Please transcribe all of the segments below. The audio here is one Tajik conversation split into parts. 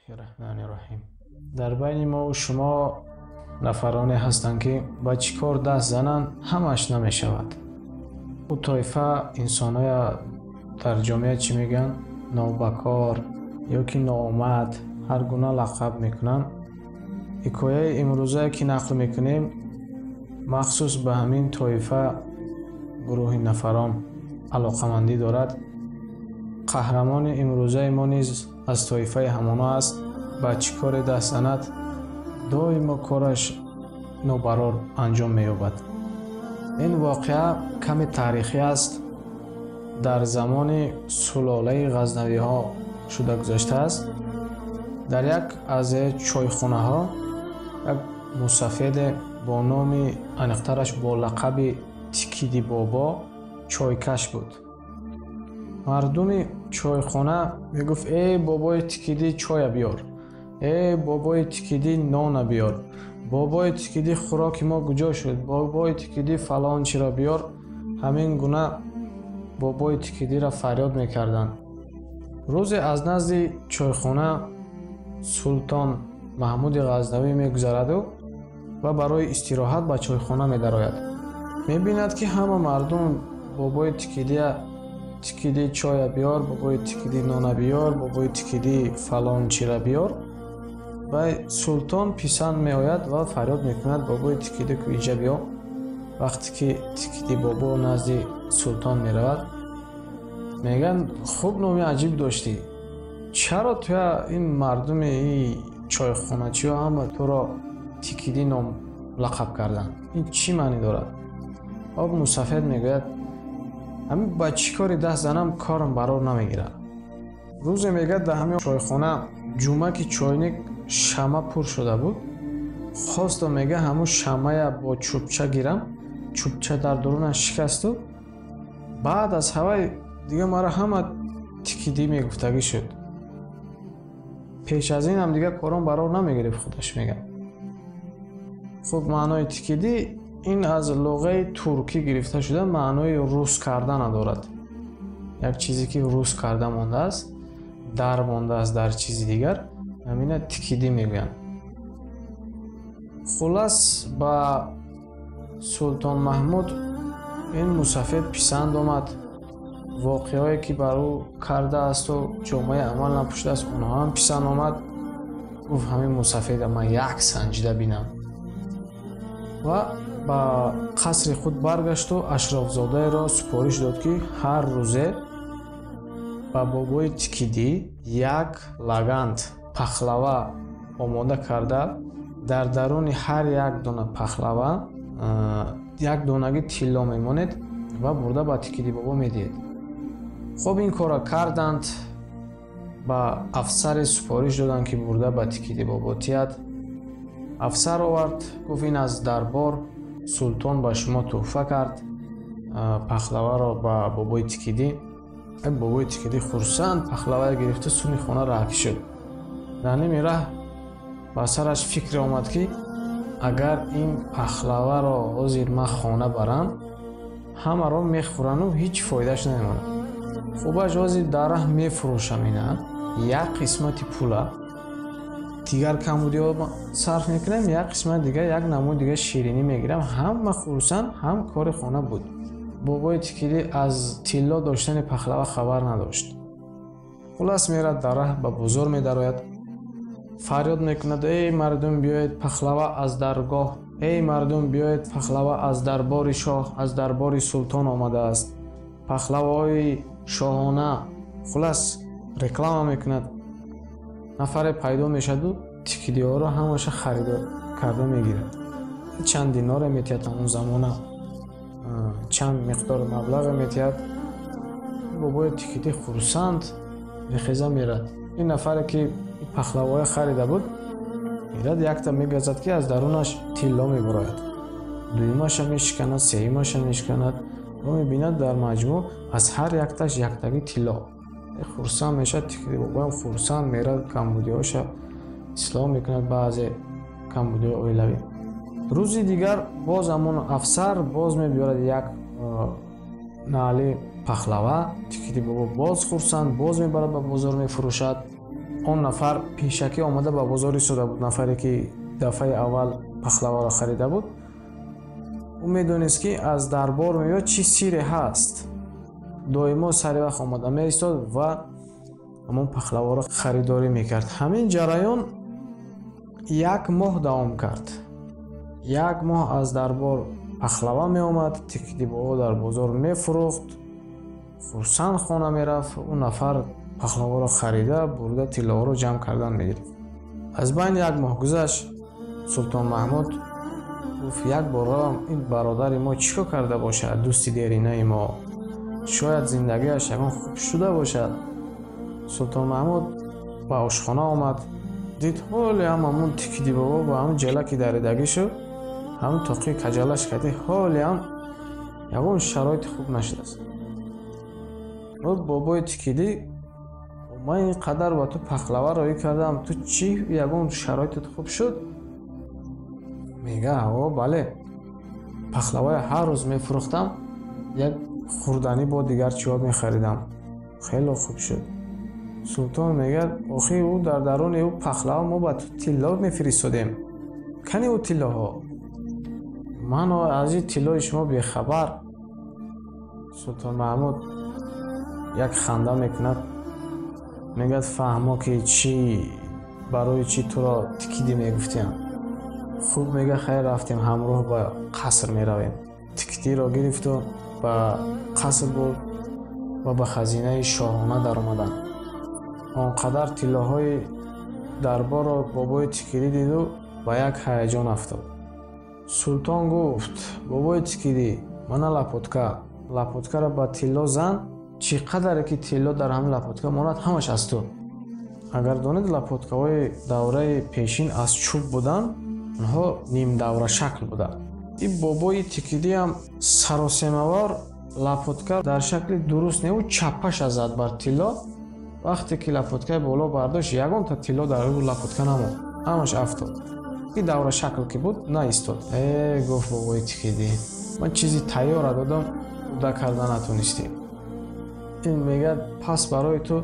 Раҳмони Раҳим. Дар байни мо ва шумо нафароне ҳастанд, ки ба чӣ кор даст зананд, ҳамаш намешавад. Ӯ тоифа инсонҳоя дар ҷомеа чӣ мегӯянд? Нобакор ё ки ноомад, ҳар гуна лақаб мекунанд. Ҳикояи имрӯзае ки нақл мекунем, махсус ба ҳамин тоифа гурӯҳи нафарон алоқамандӣ дорад. Қаҳрамони имрӯзаи мо низ аз тоифаи ҳамоно аст. Ба чӣ коре даст занад, доимо кораш нобарор анҷом меёбад. Ин воқеа каме таърихӣ аст. Дар замони сулолаи ғазнавиҳо шуда гузаштааст. Дар як аз чойхонаҳо як мусафеде бо номи аниқтараш бо лақаби Тикиди Бобо чойкаш буд. Мардуми чойхона мегуфт: «Эй бобои Тикидӣ, чоя биёр, эй бобои Тикидӣ, нона биёр, бобои Тикидӣ, хӯроки мо куҷо шуд, бобои Тикидӣ, фалон чиро биёр». Ҳамин гуна бобои Тикидиро фарёд мекарданд. Рӯзе аз назди чойхона Султон Маҳмуди Ғазнавӣ мегузараду ва барои истироҳат ба чойхона медарояд. Мебинад, ки ҳама мардум бобои Тикидия «Тикидӣ, чоя биёр, бобои Тикидӣ, нона биёр, бобои Тикидӣ, фалон чира биёр». Ва султон писанд меояд ва фарёд мекунад: «Бобои Тикидӣ, ку иҷа биё». Вақте ки Тикиди Бобо назди султон меравад, мегӯянд: «Хуб, номи аҷиб доштӣ, чаро туя ин мардуми чойхоначиҳо ҳама туро Тикидӣ ном лақаб карданд? Ин чӣ маънӣ дорад?» Об мусафед мегӯяд: «Ҳамин ба чӣ кори даст занам, корам барор намегирад. Рӯзе, мегӯяд, дар ҳамин чойхона ҷумаки чойник шама пур шуда буд. Хостам, мега, ҳамун шамая бо чӯбча гирам, чӯбча дар дурунаш шикасту баъд аз ҳавай дига мара ҳама Тикидӣ мегуфтагӣ шуд. Пеш аз ин ҳам дига корон барор намегирифт», худаш мега. Хуб, маънои Тикидӣ ин аз луғаи туркӣ гирифта шуда, маънои рус кардана дорад. Як чизе ки рус карда мондааст, дар мондааст дар чизи дигар, ҳамина Тикидӣ мегӯянд. Хулас, ба Султон Маҳмуд ин мусафед писанд омад. Воқеаҳое ки бар ӯ кардаасту ҷомаи амал напӯшидааст, онҳо ҳам писанд омад. Гуфт: «Ҳамин мусафеда ман як санҷида бинам». Ва ба қасри худ баргашту ашрофзодаеро супориш дод, ки ҳар рӯзе ба бобои Тикидӣ як лаганд пахлава омода карда, дар даруни ҳар як дона пахлава як донаги тилло мемонед ва бурда ба Тикиди Бобо медиҳед. Хуб, ин корро карданд. Ба афсаре супориш доданд, ки бурда ба Тикиди Бобо тиҳад. Афсар овард, гуфт: «Ин аз дарбор султон ба шумо тӯҳфа кард пахлаваро ба бобои Тикидӣ». Бобои Тикидӣ хурсанд пахлавае гирифта, суни хона раҳкӣ шуд. Дар ними раҳ ба сараш фикре омад, ки агар ин пахлаваро ҳозир ман хона барам, ҳамаро мехӯрану ҳеҷ фоидааш намемонад. Хубаш ҳозир дар раҳ мефурӯшам, ина як қисмати пула дигар камбудиҳо сарф мекунам, як қисмат дигар як намуди дигар ширинӣ мегирам, ҳама хурсанд, ҳам кори хона буд. Бобои Тикидӣ аз тилло доштани пахлава хабар надошт. Хулас, мерад, дар раҳ ба бозор медарояд, фарёд мекунад: «Эй мардум, биёед, пахлава аз даргоҳ, эй мардум, биёед, пахлава аз дарбори шоҳ, аз дарбори султон омадааст, пахлаваҳои шоҳона». Хулас, реклама мекунад. Нафаре пайдо мешаду тикидиҳоро ҳамаша харидор карда мегирад. Чанд диноре метиҳад, ҳамон замона чанд миқдор маблағе метиҳад. Бобои Тикидӣ хурсанд мехеза, мерад. Ин нафаре ки пахлаваҳоя харида буд, мерад, якта мегазад, ки аз дарунаш тилло мебурояд. Дуюмаша мешиканад, сеюмаша мешиканад ва мебинад, дар маҷмӯъ аз ҳар якташ яктаги тилло. Хурсанд мешавад Тикиди бобоям, хурсанд мерад, камбудиҳоша ислоҳ мекунад, баъзе камбудиҳои оилавӣ. Рӯзи дигар боз ҳамон афсар боз мебиёрад як наъли пахлава. Тикиди бобо боз хурсанд, боз мебарад, ба бозор мефурӯшад. Он нафар пешакӣ омада ба бозор истода буд, нафаре ки дафъаи аввал пахлаваро харида буд. Ӯ медонист, ки аз дарбор меояд, чӣ сире ҳаст. Доимо сари вақт омада меистод ва ҳамон пахлаваро харидорӣ мекард. Ҳамин ҷараён як моҳ давом кард. Як моҳ аз дарбор пахлава меомад, Тикиди бобо дар бозор мефурӯхт, хурсанд хона мерафт. Ӯ нафар пахлаваро харида бурда тиллоҳоро ҷамъ кардан мегирифт. Аз байни як моҳ гузашт, Султон Маҳмуд гуфт: як бор равам, ин бародари мо чӣ кор карда бошад, дӯсти деринаи мо, шояд зиндагиаш ягон хуб шуда бошад. Султон Маҳмуд ба ошхона омад, дид ҳоле ҳам ҳамун Тикиди бобо ба ҳамун ҷелаки даридагӣ шуд, ҳамун тоқи каҷалаш карди, ҳоле ҳам ягон шароити хуб нашудааст. Бобои Тикидӣ: ман ин қадар ба ту пахлава роӣ кардам, ту чӣ ягон шароитат хуб шуд? Мега: о бале, пахлаваи ҳар рӯз мефурӯхтам, як хӯрданӣ бо дигар чиҳо мехаридам, хеле хуб шуд. Султон мегӯяд: охи ӯ дар даруни ӯ пахлава мо ба ту тилло мефиристодем, кани ӯ тиллоҳо? Ман аз ин тиллои шумо бехабар. Султон Маҳмуд як ханда мекунад, мегӯяд: фаҳмо ки чӣ, барои чӣ туро Тикидӣ мегуфтиям. Хуб, мега, хайр, рафтем, ҳамроҳ ба қаср меравем. Тикидиро гирифту ба қаср бурд ва ба хазинаи шоҳона даромаданд. Он қадар тиллоҳои дарборро бобои Тикидӣ диду ба як ҳаяҷон афтод. Султон гуфт: бобои Тикидӣ, мана лапотка, лапоткаро ба тилло зан, чӣ қадаре ки тилло дар ҳамин лапотка монад, ҳамаш аз ту. Агар донед, лапоткаҳои давраи пешин аз чӯб буданд, онҳо нимдаврашакл буданд. Ин бобои Тикидиам саросемавор лапотка дар шакли дуруст не, ӯ чаппаша зад бар тилло. Вақте ки лапоткаи боло бардошт, ягонта тилло дар ӯ лапотка намонд, ҳамаш афтод. Ин даврашакл ки буд, наистод. Гуфт бобои Тикидӣ, ман чизи тайёра додам, уда карда натонистӣ. Ин мегӯяд: пас барои ту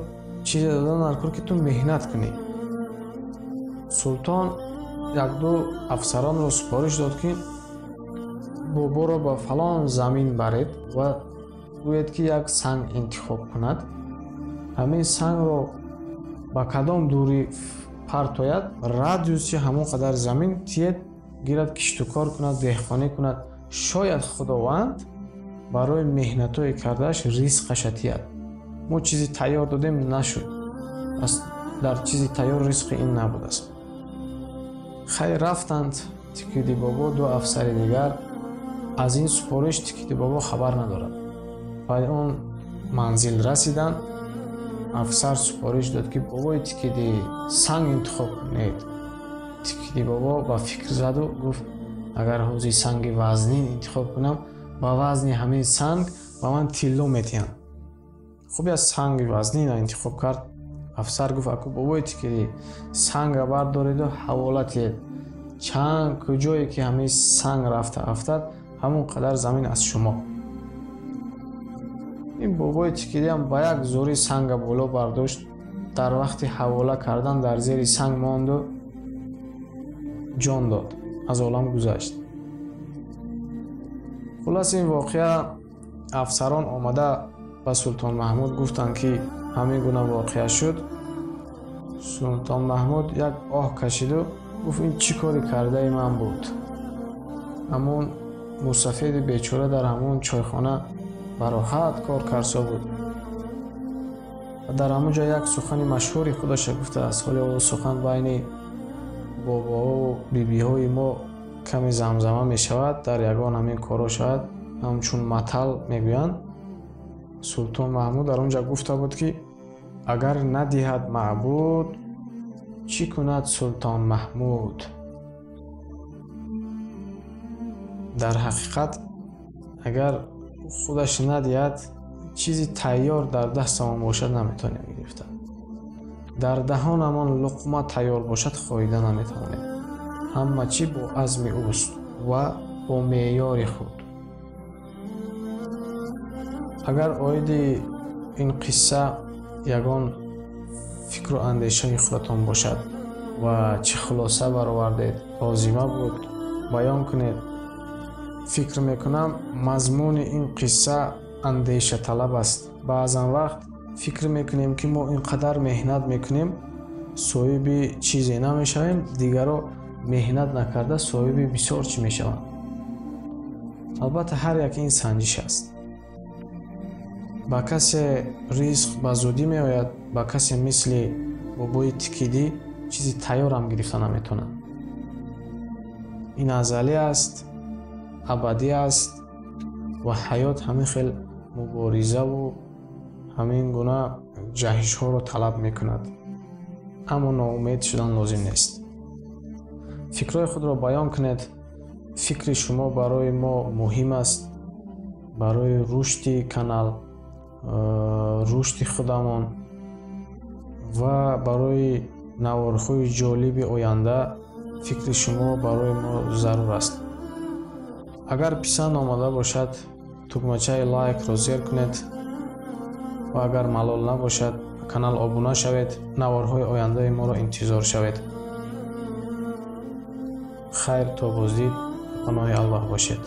чизе додан даркор, ки ту меҳнат кунӣ. Султон як-ду афсаронро супориш дод, ки боборо ба фалон замин баред ва гӯед, ки як санг интихоб кунад. Ҳамин сангро ба кадом дурӣ партояд, радиуси ҳамон қадар замин тиед, гирад, киштукор кунад, деҳқонӣ кунад. Шояд Худованд барои меҳнатҳое кардааш ризқаша тиҳад. Мо чизи тайёр додем, нашуд. Пас дар чизи тайёр ризқи ин набудааст. Хайр, рафтанд Тикиди бобо, ду афсари дигар. Аз ин супориш Тикиди бобо хабар надорад. Ба он манзил расиданд. Афсар супориш дод, ки бобои Тикиди, санг интихоб кунед. Тикиди бобо ба фикр заду гуфт: агар ҳозир санги вазнин интихоб кунам, ба вазни ҳамин санг ба ман тилло метиҳанд. Хуб, як санги вазнинро интихоб кард. Афсар гуфт: аку бобои Тикиди, санга бардореду ҳавола тиҳед, чанд куҷое ки ҳамин санг рафта афтад, ҳамон қадар замин аз шумо. Ин бобои Тикидиам ба як зӯрӣ санга боло бардошт. Дар вақти ҳавола кардан дар зери санг монду ҷон дод, аз олам гузашт. Хуллас, ин воқеа афсарон омада ба Султон Маҳмуд гуфтанд, ки ҳамин гуна воқеа шуд. Султон Маҳмуд як оҳ кашиду гуфт: ин чӣ кори кардаи ман буд? Ҳамон мусафеди бечора дар ҳамон чойхона бароҳат кор карсо буд. Ва дар ҳамон ҷо як сухани машҳури худаша гуфтааст. Ҳоле о сухан байни бобоҳову бибиҳои мо каме замзама мешавад, дар ягон ҳамин корҳо шавад, ҳамчун матал мегӯянд. Султон Маҳмуд дар он ҷо гуфта буд, ки агар надиҳад маъбуд, чӣ кунад Султон Маҳмуд? Дар ҳақиқат, агар худаш надиҳад, чизи тайёр дар дастамон бошад, наметавонем гирифта. Дар даҳонамон луқма тайёр бошад, хоҳида наметавонем. Ҳама чӣ бо азми ӯст ва бо меъёри худ. Агар оиди ин қисса ягон Фикру андешаи худатон бошад ва чӣ хулоса баровардед, лозима буд, баён кунед. Фикр мекунам, мазмуни ин қисса андешаталаб аст. Баъзан вақт фикр мекунем, ки мо ин қадар меҳнат мекунем, соҳиби чизе намешавем, дигаро меҳнат накарда соҳиби бисёр чӣ мешаванд. Албатта, ҳар як ин санҷиш аст. Ба касе ризқ ба зудӣ меояд, ба касе мисли бобои тикидӣ чизи тайёрам гирифта наметавонад. Ин азалӣ аст, абадӣ аст ва ҳаёт ҳамин хел муборизаву ҳамин гуна ҷаҳишҳоро талаб мекунад. Аммо ноумед шудан лозим нест. Фикрҳои худро баён кунед. Фикри шумо барои мо муҳим аст, барои рушди канал, рушди худамон ва барои наворҳои ҷолиби оянда фикри шумо барои мо зарур аст. Агар писанд омада бошад, тугмачаи лайкро зер кунед ва агар малол набошад, ба канал обуна шавед, наворҳои ояндаи моро интизор шавед. Хайр, то боздид, паноҳи Аллоҳ бошед.